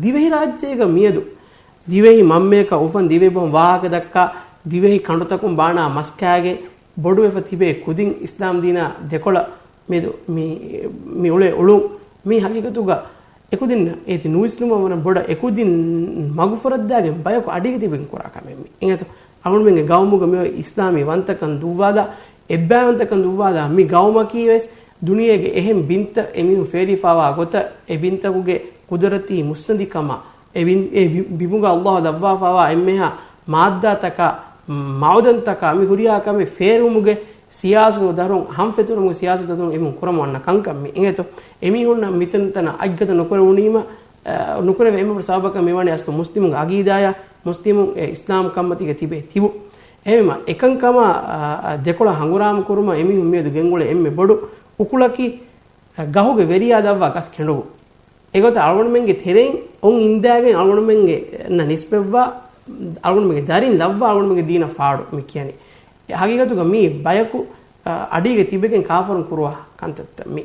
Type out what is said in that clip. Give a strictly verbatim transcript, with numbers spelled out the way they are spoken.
ދިވެހިރާއްޖޭގަ މިއަދު ދިވެހި މަންމަޔަކަށް އުފަން ދިވެހި ބަހުން ވާހަކަ ދައްކާ، ދިވެހި ކަނޑުތަކުން ބާނާ މަސްކާގެން ބޮޑުވެފަ ތިބޭ ކުދިން އިސްލާމް ދީނާ ދެކޮޅަށް މިއަދު މި، މި އުޅޭ އުޅުން މި ހަގީގަތުގަ އެކުދިންނަށް އޭތި ނުވިސްނުމަށް ވަނަ ބޮޑަށް އެކުދިން މަގުފުރައްދާގެން ބަޔަކު އަޑީގަ ތިބެން ކުރާ ކަމެއް މި. އެނގޭތޯ؟ އަޅުގަނޑުމެންގެ ގައުމުގަ މިއޮތް އިސްލާމީ ވަންތަކަން ދުއްވާލާ، އެއްބައިވަންތަކަން ދުއްވާލާ މި ގައުމަކީ ވެސް ދުނިޔޭގެ އެހެން ބިންތައް އެމީހުން ފޭރިފާވާ ގޮތަށް އެ ބިންތަކުގެ ޤުދުރަތީ މުއްސަނދިކަމާ، އެ ބިން-، އެ ބި-، ބިމުގަ ﷲ ލައްވާފާވާ އެންމެހާ މާއްދާތަކާ، މަޢުދަންތަކާ މި ހުރިހާ ކަމެއް ފޭރުވުމުގެ ސިޔާސަތު ދަރުން، ހަމަ ފެތުރުމުގެ ސިޔާސަތު ދަރުން އެމީހުން ކުރަމުން އަންނަ ކަންކަން މި. އެނގޭތޯ؟ އެމީހުންނަށް މިތަންތަނަށް އަތްގަދަ ނުކުރެވުނީމަ، އަ، ނުކުރެވޭ އެންމެ ބޮޑު ސަބަބަކަށް މިވަނީ އަސްލު މުސްލިމުންގެ އަގީދާޔާ، މުސްލިމުން އެ އިސްލާމް ކަންމަތީގަ ތިބޭ ތިބު. އެހެންވީމަ އެކަންކަމާ، އަ، އަ، ދެކޮޅަށް ހަނގުރާމަ ކުރުމަށް އެމީހުން މިއަދު ގެންގުޅޭ އެންމެ ބޮޑު އުކުޅަކީ، އަ، ގަހުގެ ވެރިޔާ ލައްވާ ގަސް ކެނޑުވުން. އެގޮތަށް އަޅުގަނޑުމެންގެ ތެރެއިން އޮން އިންދާގެން އަޅުގަނޑުމެންގެ ނަ ނިސްބަތްވާ، އަޅުގަނޑުމެންގެ ދަރިން ލައްވާ އަޅުގަނޑުމެންގެ ދީނަށް ފާޑު މި ކިޔަނީ. އެ ހަގީގަތުގަ މީ ބަޔަކު، އަ، އަޑީގަ ތިބެގެން ކާފަރުން ކުރުވާ ކަންތައްތައް މީ.